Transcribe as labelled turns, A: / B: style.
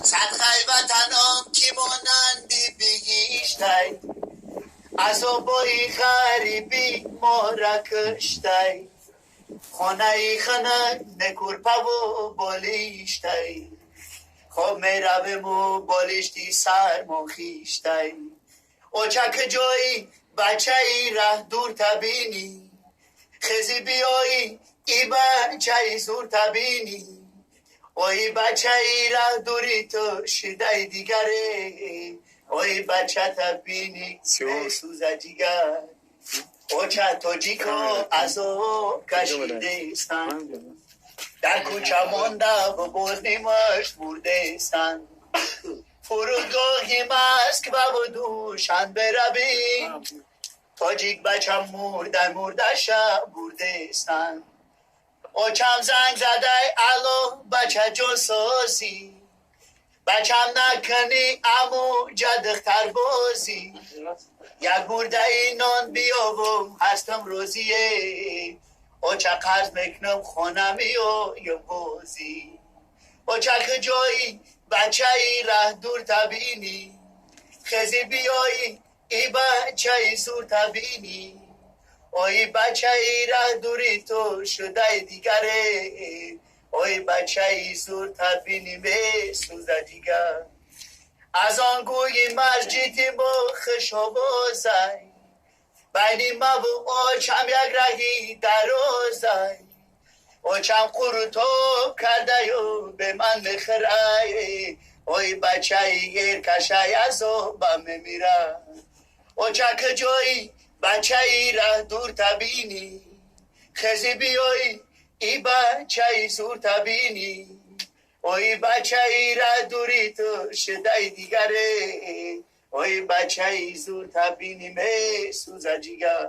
A: Садқаи ватанам ки монанди биҳиштай, азобои ғарибӣ мора куштай, хонаи хунук некурпаву болиштай, хоб меравему болишти сармо хиштай. Оча куҷоӣ, бачаи раҳ дурта бинӣ, хези биёӣ, и бачаи зурта бинӣ. Ой бачаи раҳ дури ту шидаи дигаре, ой бачата бинӣ месӯза ҷигар. Оча тоҷико азоб кашидестанд, дар кӯча мондаву боз нимаш бурдестанд. Фурудгоҳи Москваву Душанбе равӣ, тоҷик бача мурда мурдаша бурдестанд. Очам занг задай, алло, бачаҷон, созӣ? Бачам, накунӣ аму ҷа духтарбозӣ, як бурдаи нон биёвум, ҳастам розие. Оча, қарз мекунам, хона меоям бозӣ. Оча, куҷоӣ, бачаи раҳ дурта бинӣ, хези биёӣ, и бачаи зурта бинӣ. Ой бачаи раҳ дури ту шудаи дигаре, ой бачаи зурта бинӣ месӯза ҷигар. Аз он гӯи масҷиди мо хушовозай, байни маву очам як раҳи дарозай. Очам қурутоб кардаю бе ман мехӯрай, ой бачаи эркашай азоба мемирад. Оча, куҷоӣ, бачаи раҳ дурта бинӣ, хези биёӣ, и бачаи зурта бинӣ. Ой бачаи раҳ дури ту шудаи дигаре, ой бачаи зурта бинӣ месӯза ҷигар.